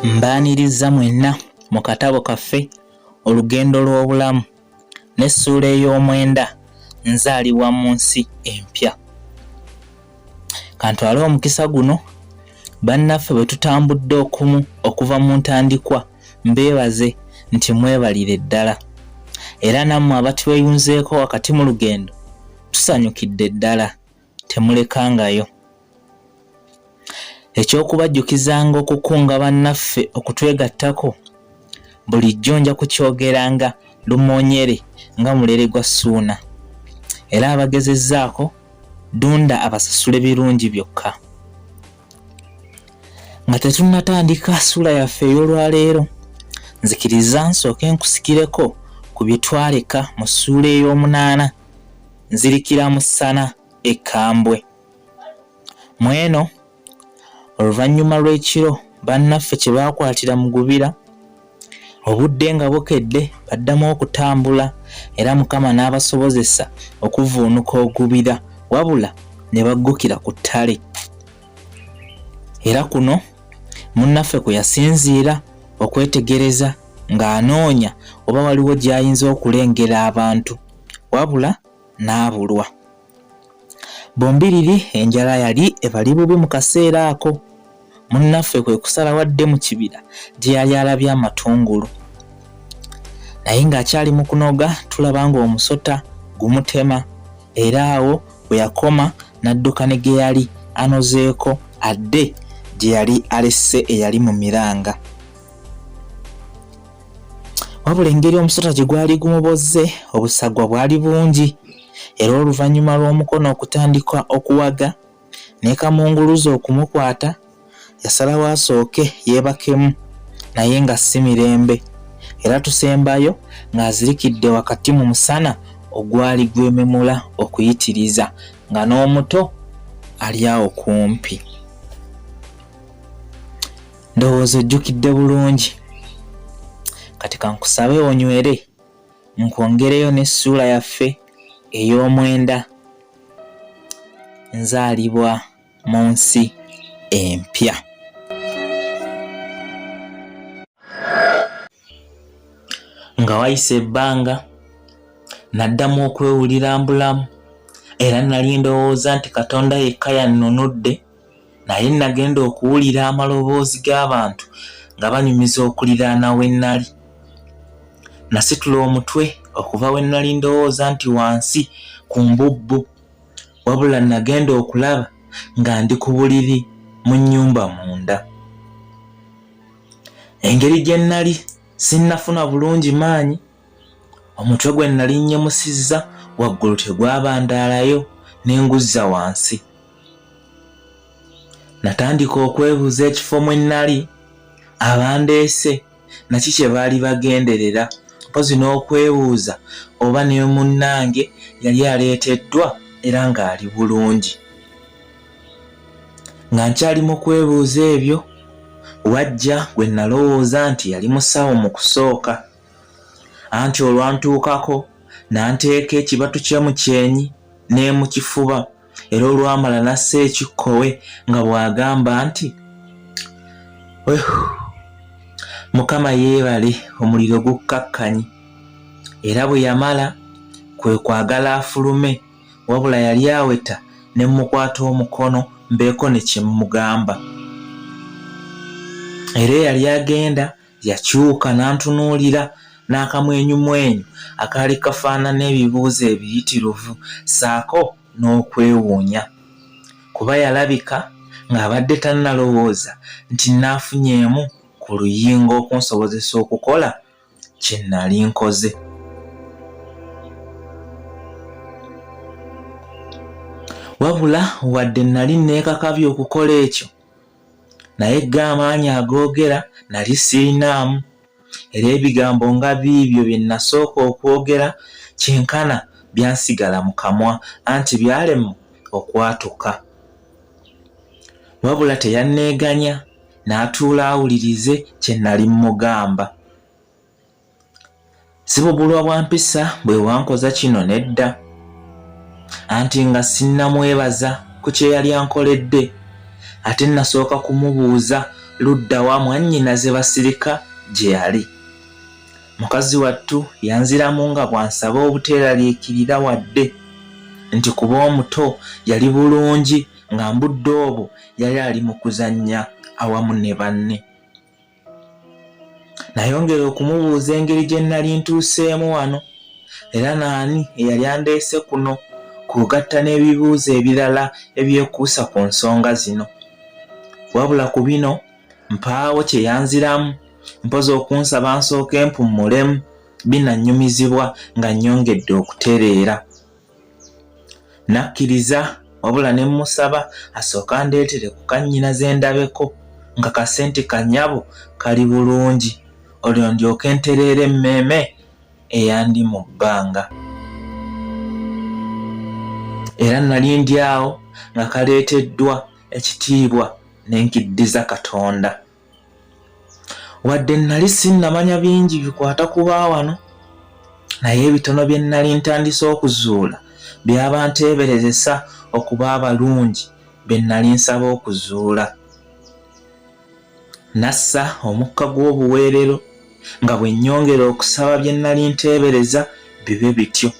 Mbaaniriza mwenna mu katabo kaffe Olugendo lw'Obulamu n'essuula ey'omwenda Nzaalibwa mu nsi empya. Kantwale omukisa guno bannaffe bwe tutambudde okumu okuva mu ntandikwa mbeebaze nti mwebalire ddala era nammwe abatweyunzeeko wakati mu lugendo tusanyukidde ddala temulekangayo. Eky'okubajjukizanga okukunga bannaffe okutwegattako bulijjo nja kukyogeranga lumoonyere nga mulere gwa Ssuuna era abagezezzaako Ddunda abasasule birungi byokka. Nga tetunnatandika ssuula yaffe ey'olwaleero, nzikiriza nsooke nkusikireko ku bye twaleka mu ssuula ey'omunaana Nzirikira mu ssana ekkambwe. Mu eno, oluvannyuma lw'ekiro bannaffe kye baakwatira mu gubira, obudde nga bukedde baddamu okutambula era Mukama n'abasobozesa okuvvuunuka ogubira wabula ne baggukira ku ttale. Era kuno munnaffe kwe yasinziira okwetegereza ng'anoonya oba waliwo gy'ayinza okulengera abantu wabula n'abulwa. Bombiriri enjala yali ebali bubi mu kaseera ako. Munnaffe kwe kusalawo adde mu kibira gye yali alabye amatungulu. Naye ng'akyali mu kunoga tulaba ng'omusota gumutema era awo we yakoma n'adduka ne ge yali anozeeko adde gye yali alesse eyali mu miranga. Wabula engeri omusota gye gwali gumubozze obusagwa bwali bungi era oluvannyuma lw'omukono okutandika okuwaga ne kamunguluze okumukwata yasalawo asooke yeebakemu naye nga si mirembe era tusembayo ng'azirikidde wakati mu musana ogwali gwememula okuyitiriza nga n'omuto ali awo kumpi. Ndowooza ojjukidde bulungi. Kati kankusabe onywere nkwongereyo n'essuula yaffe ey'omwenda Nzaalibwa mu nsi empya. Nga wayise ebbanga naddamu okwewulira mbulamu era nali ndowooza nti Katonda yekka yannunudde naye nagenda okuwulira amaloboozi g'abantu nga banyumiza okuliraana we nnali. Nasitula omutwe okuva we nnali ndowooza nti wansi ku mbubbu wabula nagenda okulaba nga ndi ku buliri mu nnyumba munda. Engeri gye nnali sinnafuna bulungi maanyi omutwe gwe nnali nnyimusizza waggulu tegwabandaalayo ne nguzza wansi. Natandika okwebuuza ekifo mwe nnali, abandeese na ki kye baali bagenderera mpozzi n'okwebuuza oba ne munnange yali aleeteddwa era ng'ali bulungi. Nga nkyali mu kwebuuza ebyo, wajja gwe nnalowooza nti yali musawo mu kusooka. Anti olwantuukako n'anteeka ekibatu kye mu kyenyi ne mu kifuba era olwamala n'assa ekikkowe nga bw'agamba nti Mukama yeebale omuliro gukkakkanye era bwe yamala kwe kwagala afulume wabula yali aweta ne mmukwata omukono mbeeko ne kye mmugamba era eyali agenda Yakyuka n'antunuulira n'akamwenyumwenyu akaali kafaanana ebibuuzo ebiyitiruvu ssaako n'okwewuunya kuba yalabika ng'abadde tannalowooza nti nnaafunyeemu ku luyingo okunsobozesa okukola kye nnali nkoze. Wabula wadde nnali nneekakabye okukola ekyo, naye go amaanyi agoogera nali sirinaamu. Era ebigambo nga biibyo bye nasooka okwogera kyenkana byansigala mu kamwa anti byalema okwatuka. Wabula teyanneeganya n'atuula awulirize kye nnali mmugamba. Si bubulwa bwa mpisa bwe bwankoza kino nedda. Anti nga sinnamwebaza ku kye yali ankoledde, ate nasooka kumubuuza ludda wa mwannyinaze Basirika gye yali. Mukazi wattu yanziramu nga bw'ansaba obuteeraliikirira wadde nti kuba omuto yali bulungi nga mbudde obwo yali ali mu kuzannya awamu ne banne. Nayongera okumubuuza engeri gye nnali ntuuseemu wano era naani eyali andeese kuno kw'ogatta n'ebibuuzo ebirala ebyekuusa ku nsonga zino. Wabula ku bino mpaawo kye yanziramu mpozi okunsaba nsooke mpummulemu binannyumizibwa nga nnyongedde okutereera. Nakkiriza wabula ne mmusaba asooke andeetere ku kannyinaze ndabeko nkakase nti kannyabo kali bulungi olwo ndyoke ntereere emmeeme eyandi mu bbanga. Era nali ndi awo nga kaleeteddwa ekitiibwa ne nkiddiza Katonda. Wadde nnali sinnamanya bingi bikwata ku ba wano, naye ebitono bye nnali ntandise okuzuula byabanteeberezesa okuba abalungi be nnali nsaba okuzuula. Nassa omukka gw'obuweerero nga bwe nnyongera okusaba bye nnali nteebereza bibe bityo.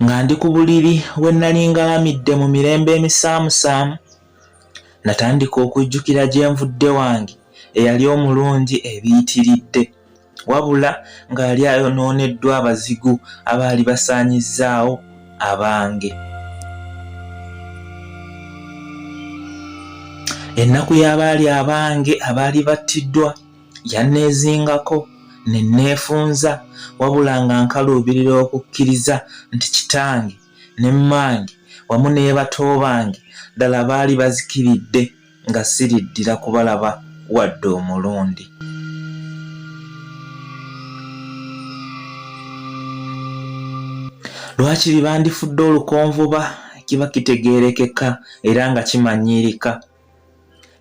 Nga ndi ku buliri we nnali ngalamidde mu mirembe emisaamusaamu, Natandika okujjukira gye nvudde wange eyali omulungi ebiyitiridde wabula ng'ali ayonooneddwa abazigu abaali basaanyizzaawo abange. Ennaku y'abaali abange abaali battiddwa yanneezingako ne nneefunza wabula nga nkaluubirira okukkiriza nti kitange ne mmange wamu ne bato bange ddala baali bazikiridde nga siriddira kubalaba wadde omulundi. Lwakiri bandifudde olukonvuba kiba kitegeerekeka era nga kimanyiirika.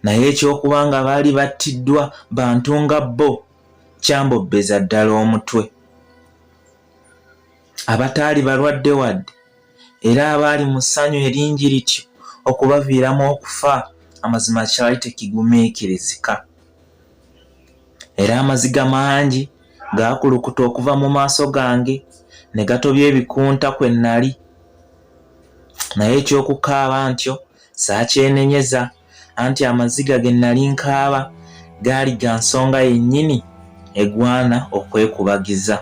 Naye eky'okuba nga baali battiddwa bantu nga bo kyambobbeza ddala omutwe. Abataali balwadde wadde era abaali mu ssanyu eringi lityo okubaviiramu okufa amazima kyali tekigumiikirizika. Era amaziga mangi gaakulukuta okuva mu maaso gange ne gatobya ebikunta kwe nnali. Naye eky'okukaaba ntyo saakyenenyeza anti amaziga ge nnali nkaaba gaali ga nsonga yennyini egwana okwekubagiza.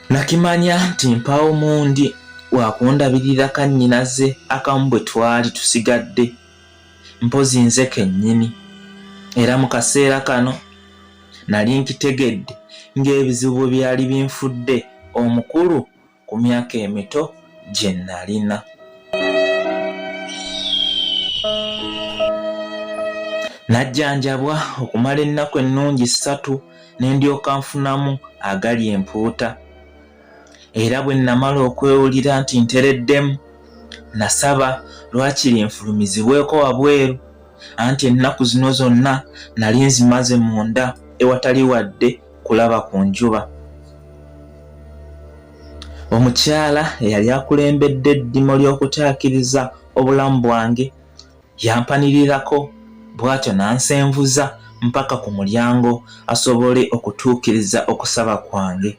Nakimanya nti mpaawo mundi wa kundabirira kannyinaze akamu bwe twali tusigadde, mpozi nze kennyini. Era mu kaseera kano nali nkitegedde ng'ebizibu bwe byali binfudde omukulu ku myaka emito gye nnalina. Najjanjabwa okumala ennaku ennungi ssatu ne ndyoka nfunamu agali empuuta. Era bwe nnamala okwewulira nti ntereddemu, nasaba lwakiri nfulumizibweko wabweru anti ennaku zino zonna nali nzimaze munda ewatali wadde kulaba ku njuba. Omukyala eyali akulembedde eddimo ly'okutaakiriza obulamu bwange yampanirirako bw'atyo n'ansenvuza mpaka ku mulyango asobole okutuukiriza okusaba kwange.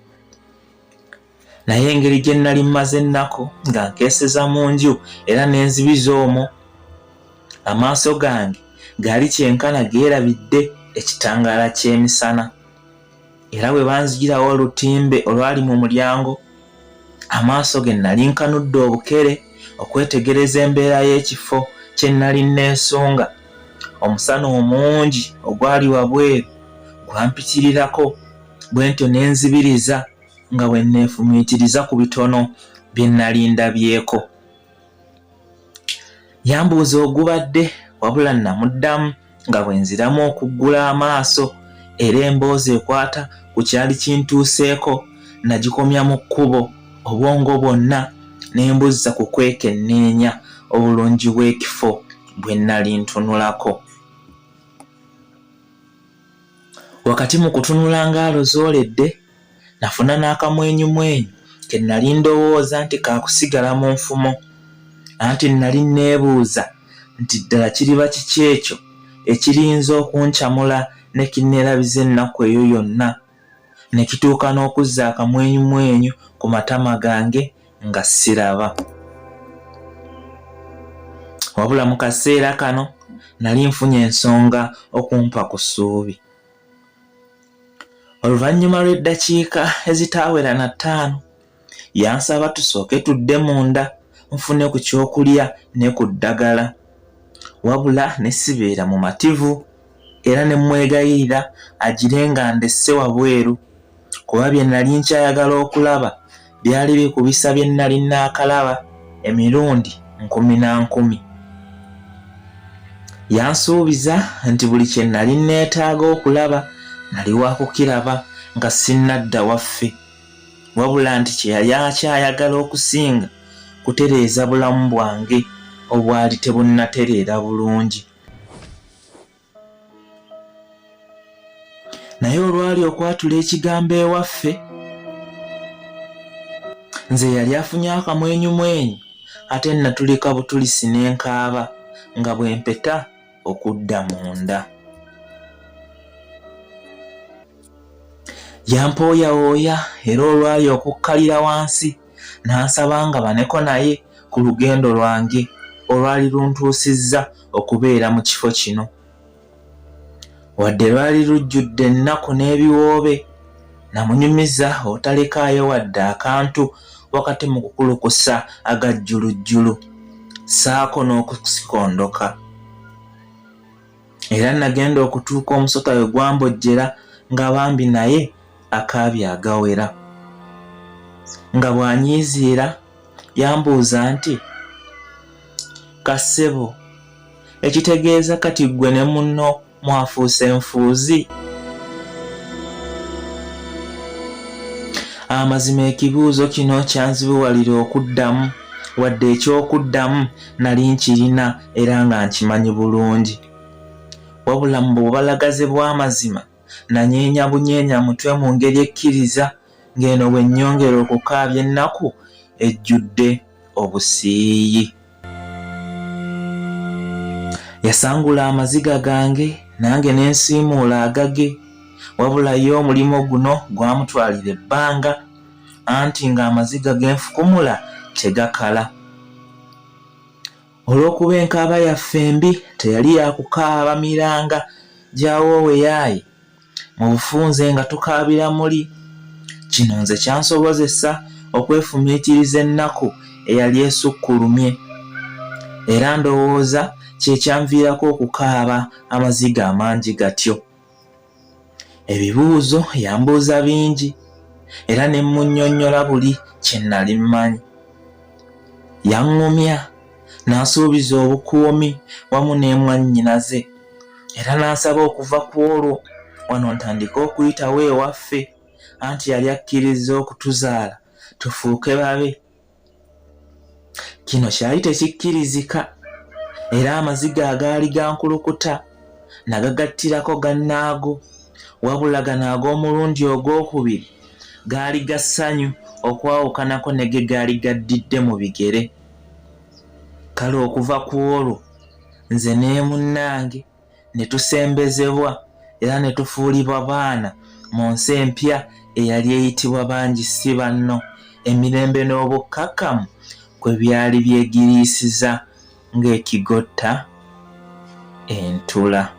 Naye engeri gye nnali mmaze ennaku nga nkeeseza mu nju era ne nzibiza omwo, amaaso gange gaali kyenkana geerabidde ekitangaala ky'emisana. Era bwe banzigirawo olutimbe olwali mu mulyango, amaaso ge nnali nkanudde obukere okwetegereza embeera y'ekifo kye nnali nneesunga, omusana omungi ogwali wabweru gwampitirirako bwe ntyo ne nzibiriza nga bwe nneefumiitiriza ku bitono bye nnali ndabyeko. Yambuuza ogubadde Wabula namuddamu nga bwe nziramu okuggula amaaso era emboozi ekwata ku kyali kintuuseeko nagikomya mu kkubo obwongo bwonna ne mbuzza ku kwekenneenya obulungi bw'ekifo bwe nnali ntunulako. Wakati mu kutunula ng'alozooledde, nafuna n'akamwenyumwenyu ke nnali ndowooza nti kaakusigala mu nfumo. Anti nnali nneebuuza nti ddala kiriba kiki ekyo ekiriyinza okuncamula ne kinneerabiza ennaku eyo yonna, ne kituuka n'okuzza akamwenyumwenyu ku matama gange nga siraba. Wabula mu kaseera kano nali nfunye ensonga okumpa ku ssuubi. Oluvannyuma lw'eddakiika ezitaawera na ttaano, yansaba tusooke tudde munda nfune ku kyokulya ne ku ddagala. Wabula ne sibeera mumativu era ne mmwegayirira agire nga ndesse wabweru kuba bye nali nkyayagala okulaba byali bikubisa bye nnali naakalaba emirundi nkumi na nkumi. Yansuubiza nti buli kye nnali nneetaaga okulaba nali wa kukiraba nga sinnadda waffe, wabula nti kye yali akyayagala okusinga kutereeza bulamu bwange obwali tebunnatereera bulungi. Naye olwali okwatula ekigambo ewaffe, nze yali afunye akamwenyumwenyu ate natulika butulisi ne nkaaba nga bwe mpeta okudda munda. Yampooyawooya era olwali okukkalira wansi n'ansaba nga baneko naye ku lugendo lwange olwali luntuusizza okubeera mu kifo kino. Wadde lwali lujjudde ennaku n'ebiwoobe, namunyumiza obutalekaayo wadde akantu wakati mu kukulukusa agajjulujjulu ssaako n'okusikondoka. Era nagenda okutuuka omusota we gwambojjera nga bambi naye akaabye agawera. Nga bw'anyiiziira yambuuza nti, Kassebo, ekitegeeza kati ggwe ne munno mwafuuse nfuuzi? Amazima ekibuuzo kino kyanzibuwalira okuddamu wadde eky'okuddamu nali nkirina era nga nkimanyi bulungi. Wabula mu bubalagaze bw'amazima nanyeenya bunyeenya mutwe mu ngeri ekkiriza ng'eno bwe nnyongera okukaabya ennaku ejjudde obusiiyi. Yasangula amaziga gange nange ne nsiimuula agage wabula ye omulimu guno gwamutwalira ebbanga anti ng'amaziga ge nfukumula tegakala. Olw'okuba enkaaba yaffe embi teyali ya kukaaba miranga gya woowe yaaye, mu bufunze nga tukaabira muli. Kino nze kyansobozesa okwefumiitiriza ennaku eyali esukkulumye era ndowooza kye kyanviirako okukaaba amaziga amangi gatyo. Ebibuuzo yambuuza bingi era ne mmunnyonnyola buli kye nnali mmanyi. Yaŋŋumya n'ansuubiza obukuumi wamu ne mwannyinaze era n'ansaba okuva ku olwo wano ntandike okuyitawo ewaffe anti yali akkirizza okutuzaala tufuuke babe. Kino kyali tekikkirizika era amaziga agaali gankulukuta nagagattirako gannaago wabula gano ag'omulundi ogwokubiri gaali ga ssanyu okwawukanako ne ge gaali gaddidde mu bigere. Kale okuva ku olwo nze ne munnange ne tusembezebwa era ne tufuulibwa baana mu nsi empya eyali eyitibwa bangi si banno, emirembe n'obukkakkamu kwe byali byegiriisiza ng'ekigotta entula.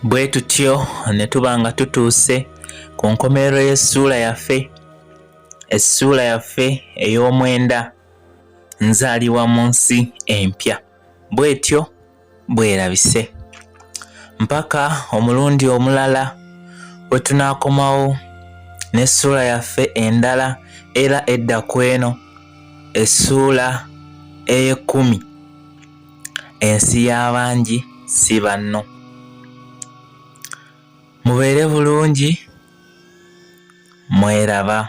Bwe tutyo ne tuba nga tutuuse ku nkomerero y'essuula yaffe, essuula yaffe ey'omwenda. Nzaalibwa mu nsi empya. Bw'etyo bw'erabise. Mpaka omulundi omulala we tunaakomawo n'essuula yaffe endala era edda ku eno, essuula ey'ekkumi, Ensi y'abangi si banno. Mubeere bulungi, mweraba.